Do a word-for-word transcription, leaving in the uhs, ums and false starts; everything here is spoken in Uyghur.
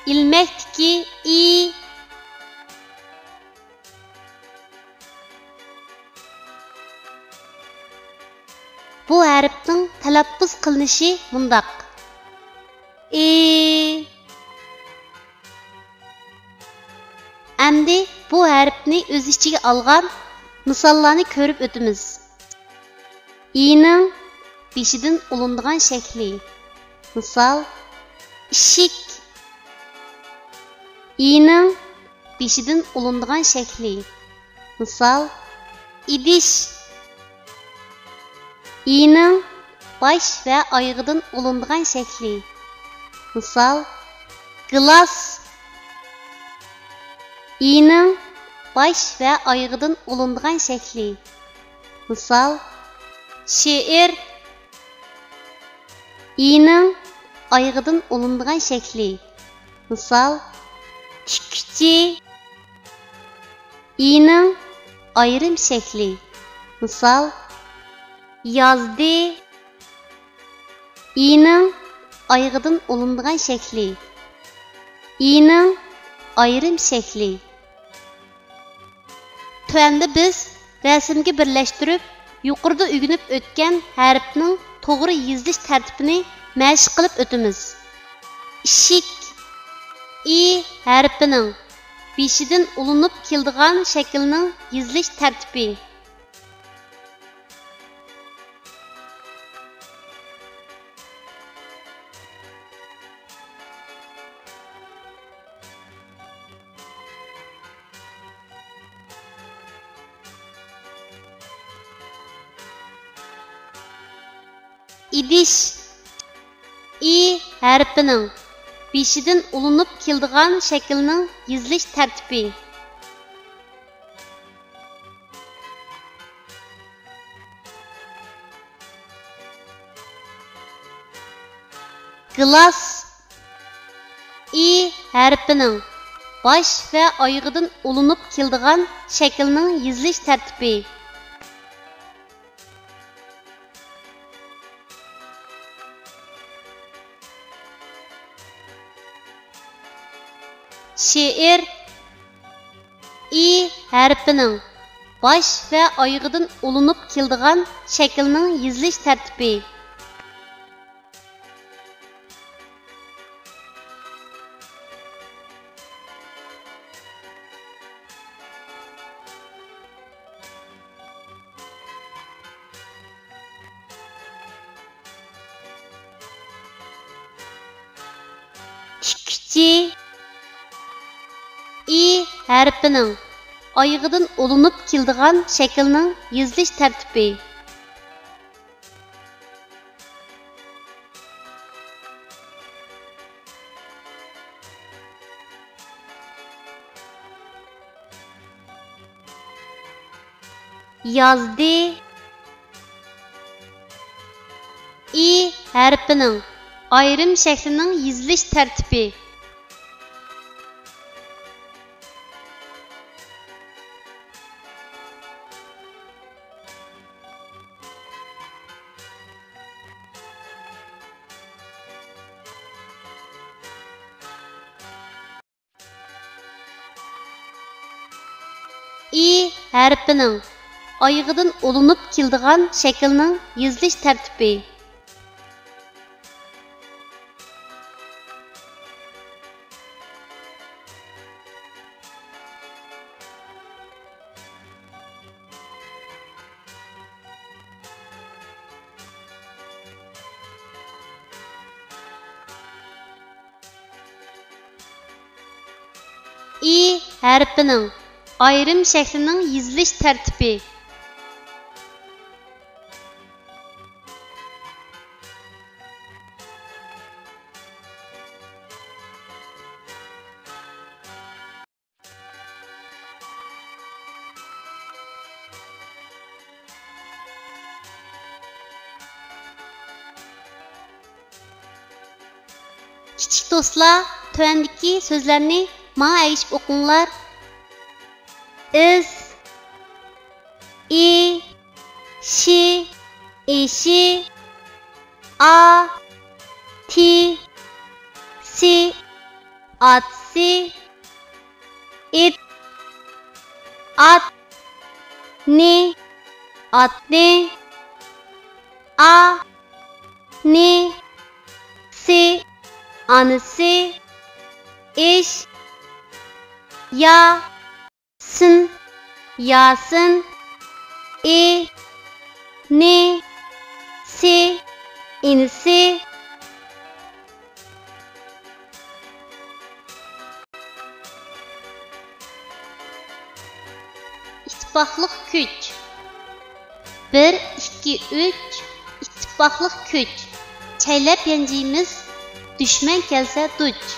ئىلمەكتىكى ئى. بۇ ھەرپنىڭ تەلەپپۇز قىلىنىشى مۇنداق: ئى. ئەمدى بۇ ھەرپنى ئۆز ئىچىگە ئالغان مىساللارنى كۆرۈپ ئۆتىمىز. ئىنىڭ بېشىدىن ئۇلىنىدىغان شەكلى. مىسال، ئىشىك. ئىنىڭ بېشىدىن ئۇلىنىدىغان شەكلى. مىسال، ئىدىش. ئىنىڭ باش ۋە ئايىغىدىن ئۇلىنىدىغان شەكلى. مىسال، گىلاس. ئىنىڭ باش ۋە ئايىغىدىن ئۇلىنىدىغان شەكلى. مىسال، شېئىر. ئىنىڭ ئايىغىدىن ئۇلىنىدىغان شەكلى. مىسال، تىككۈچى. ئىنىڭ ئايرىم شەكلى. مىسال، يازدى. ئىنىڭ ئايىغىدىن ئۇلىنىدىغان شەكلى. ئىنىڭ ئايرىم شەكلى. تۆۋەندە بىز رەسىمگە بىرلەشتۈرۈپ، يۇقىرىدا ئۆگىنىپ ئۆتكەن ھەرپنىڭ توغرا يېزىلىش تەرتىپىنى مەشىق قىلىپ ئۆتىمىز. ئىشىك. ئى ھەرپىنىڭ بېشىدىن ئۇلىنىپ كېلىدىغان شەكىلنىڭ يېزىلىش تەرتىپى. ئىدىش. ئى ھەرپىنىڭ بېشىدىن ئۇلىنىپ كېلىدىغان شەكىلنىڭ يېزىلىش تەرتىپى. گىلاس. ئى ھەرپىنىڭ باش ۋە ئايىغىدىن ئۇلىنىپ كېلىدىغان شەكىلنىڭ يېزىلىش تەرتىپى. شېئىر. ئى ھەرپىنىڭ باش ۋە ئايىغىدىن ئۇلىنىپ كېلىدىغان شەكىلنىڭ يېزىلىش تەرتىپى. تىككۈچى. ئى ھەرپىنىڭ ئايىغىدىن ئۇلىنىپ كېلىدىغان شەكىلنىڭ يېزىلىش تەرتىپى. يازدى. ئى ھەرپىنىڭ ئايرىم شەكلىنىڭ يېزىلىش تەرتىپى. ئى ھەرپىنىڭ ئايىغىدىن ئۇلىنىپ كېلىدىغان شەكىلنىڭ يېزىلىش تەرتىپى. ئى ھەرپىنىڭ ئايرىم شەكلىنىڭ يېزىلىش تەرتىپى. كىچىك دوستلار، تۆۋەندىكى سۆزلەرنى ماڭا ئەگىشىپ ئوقۇڭلار. ئىز، ئى، شى، ئىشى، ئا، تى، سى، ئاتىسى. ئىت. ئات. نى. ئاتنى. ئا. نى. سى. ئانىسى. ئىش. يا. سىن. ياسىن. ئى. نى. سى. ئىنىسى. ئىتتىپاقلىق كۈچ. بىر، ئىككى، ئۈچ. ئىتتىپاقلىق كۈچ. چەيلەپ يانجىيمىز، دۈشمەن كەلسە دۇچ.